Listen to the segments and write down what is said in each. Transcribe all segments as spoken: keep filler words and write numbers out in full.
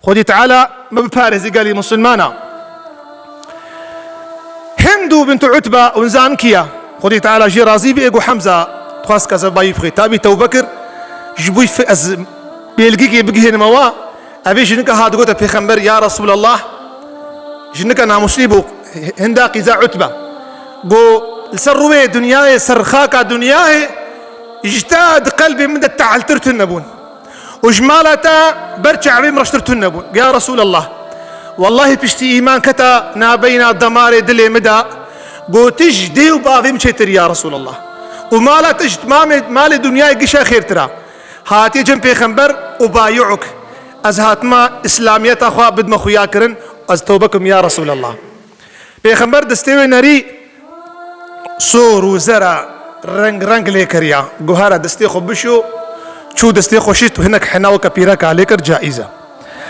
Xwedî Teala me biparêzî gelî Musulmana. Hindu bintu Utbe, hûn zan kî ye? Xwedî Teala jê razî bî, ê got Hemza, dixwest ke zevbayî bixwî. Tabî tewbe kir, ji bo fi-, ez bêlgîkê bigihênime wa, evê jinike hat gote Pêxember, ya Resûlallah, jinike namûslî bû, Hinda qîza Utbe. Got, li ser rûyê dinyayê, ser xaka dinyayê, ji te di qelbê min de tehltir tune bûn. Û ji mala te ber çavê min reştir tune bûn. Ya Resûlallah, wellahî piştî îman keta nabeyna demarê dilê min de, got, tu ji dê û bavê min çêtir ya Resûlallah. Û mala te ji tamamê malê dinyayê gişa xêrtir e. Hatiye cem Pêxember û bayû kir. Ez hatime îslamiyeta xwe bidime xuya kirin, ez tewbe kim ya Resûlallah. Pêxember destê wê nerî sor û zera reng reng lê kiriya. Got here destê xwe bişo, çû destê xwe şîst û hinek hena weke pîreka lê kir, caiz e.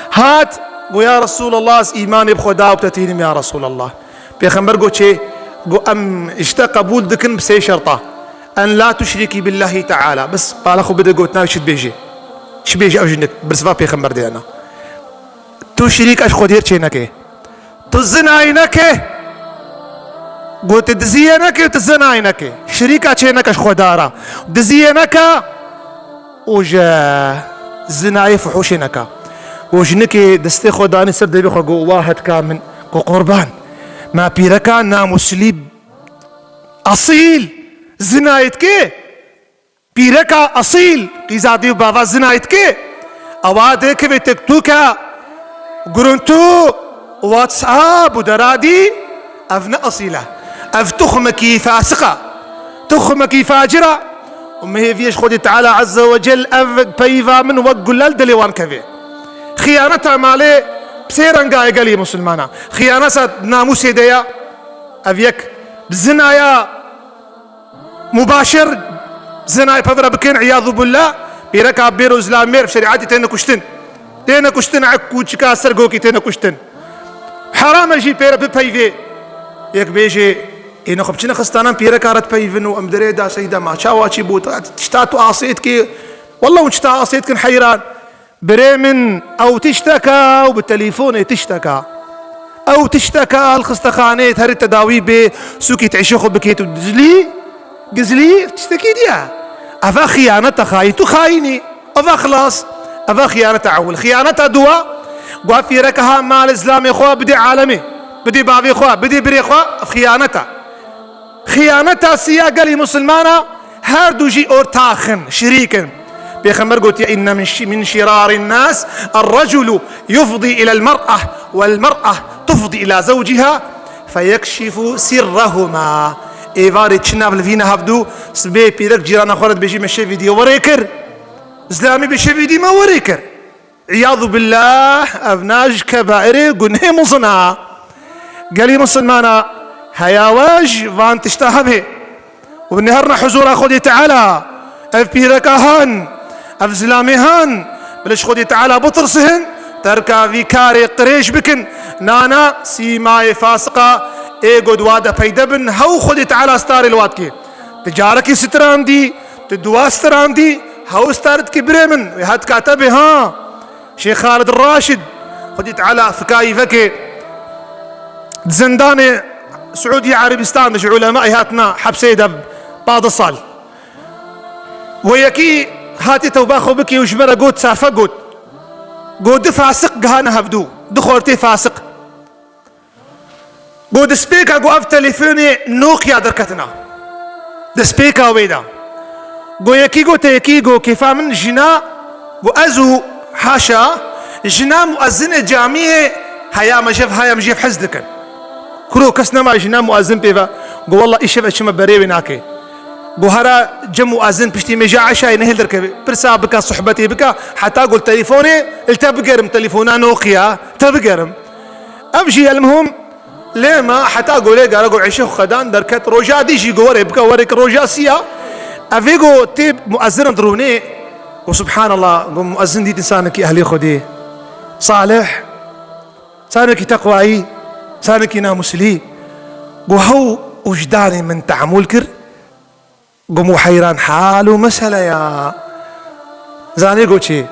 Hat, got, ya Resûlallah, ez îmanê bi xwe da û te tînim ya Resûlallah. Pêxember got çê? Got, em ji te qebûl dikin bi sê şerta. En la tuşrikî billahî teala. Bes bala xwe bide gotina wî, çi dibêjê? Çi bêje ev jinik? Bersiva Pêxember de hene. Tu şirîka ji Xwedê re çê neke. Tu zinayî neke. Got, tu diziyê neke, tu zinayî neke. Şirîka çê neke ji Xweda re. Diziyê neke û ji zinayê fuhuşê neke. Û jinikê destê xwe danî ser devê xwe, got, wa hetka min, got, qurban. Ma pîreka namûslî, esîl, zinayê dike. Pîreka esîl, qîza dê û bava zinayê dike, ewa dikeve TikToka, guruntu, WhatsApp û deradî, ev ne esîl e. Ev tuxmekî fasiq e. Tuxmekî facir e. Û min hêvî ye ji Xwedê Teala Azze ve Cel ev peyva min wek gule li dilê wan keve. Xiyaneta malê bi sê renga ye gelî Musulmana. Xiyaneta namûsê de ye. Ev yek bi zina ye. Mubaşir zinayê pevre bikin, îyadu billah, pîreka bêro zilamêr bi şerîetê têne kuştin. Têne kuştin, ek kûçika ser gokî têne kuştin. Heram e jî pêre bipeyvê. Yek bêjê, ê nexwe biçine xistanan pîreka re dipeyvin û em derê da seyda ma çawa çî bû, ta-, tişta tu asê dikê. Wallah hûn tişta asê dikin heyran. Birê min, ew tişteka û bi telîfonê tişteka. Ew tişteka li xistexanê herî tedawî bê, sûkî tişê xwe bikêt û gizlî, gizlî tiştekî diye. Eva xiyaneta xayî, tu xayînî. Eva xilas, eva xiyaneta ewil. Xiyaneta duwa, gwa fîreke ha malê zilamê xwe bidê alemê, bidê bavê xwe, bidê birê xwe, ev xiyaneta. Xiyaneta siya gelî Musulmana, her du jî ortax in, şirîk in. Pêxember gotiye, inne min şi-, min şirarî nas, er-reculu yufdî ilel mer'ah, wel mer'ah tufdî ila zewciha, feyekşifu sirrehuma. Êvarê çi nav li vîne hevdu, sibê pîrek cîrana xwe re dibêjî, me şevî dî werê kir. Zilamî bi şevî dî me werê kir. Îyadu billah, ev na ji kebairê gunehê mezin a. Gelî misilmana, heya we ji van tişta hebe û neherine huzura Xwedê Teala. Ev pîreka han, ev zilamê han, bila ji Xwedê Teala bitirsin, terka vî karê qirêj bikin. Nana sîmayê fasiqa ê go di wa de peyde bin, hew Xwedê Teala starê li wa dike. Ti carekî strandî, ti duwa strandî, hew star dike birê min, wê hetka te bê ha. Şêx Xalid Raşid, Xwedî Teala fikayî veke, di zindanê Siûdî Erebistan de ji ulemayê hatina hepsê de pazdeh sal. We yekî hatî tewba xwe bikê û ji me re got, safe got. Got, du fasiq gihane hevdû, du xortê fasiq. Got, destpêka got ev telefûnê Nokia derketina. Destpêka wê de. Got, yekî got, te yekî got, kêfa min jina, got, ez û haşa, jina muezzinê camiyê heya me jev, haya me jev hez dikin. Kuro kes nema jina muezzin pê ve. Got, wallah, îşev ez çime berê wê nake. Got, hera cem muezzin piştî mêja eşayê nehêl derkeve. Pirsa bika, sohbetê bika, heta got, telefonê, li te bigerim, telefona Nokia, te bigerim. Ev jî elmihûm lê me heta golê gere go eşê xwe xedan derket, roja dî jî go were bike, were ki roja siya. Evê go tê muezzinan dirûnê, go subhanallah, go muezzin dît insanekî ehlê Xwedê, salih, insanekî teqwayî, insanekî namuslî. Go hew wijdanê min tehamûl kir. Go mu heyran hal û mesele ya. Zanê go çi?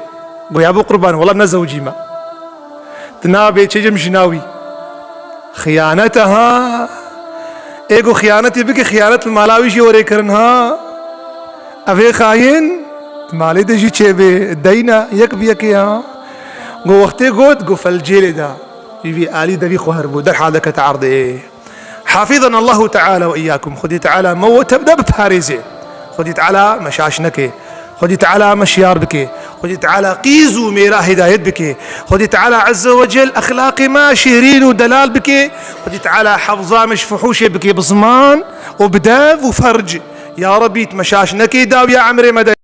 Go ya bo qurban, wela ne zewcî me. Tu nabê çêcim ji navî. Xiyanet e ha. Ê ku xiyanetê bike, xiyanet li mala wî jî werê kirin ha. Ev ê xayin, di malê de jî çêbê. Deyna yek bi yekê ha. Go wextê got, go felcêlê da. Jî vî alî devî xwe herbû. Derhal dekete erdê. حفظنا الله تعالى وإياكم. Xwedî Teala me we tevde biparêze. Xwedî Teala me şaş neke. Xwedî Teala me şiyar bike. Xwedî Teala qîz û mêra hidayet bike. Xwedî Teala Azze ve Cel exlaqê me şêrîn û delal bike. Xwedî Teala hefza me ji fuhuşê bike bi ziman û bi dev û ferc. Ya Rebî, tu me şaş neke, dawiya emrê me de.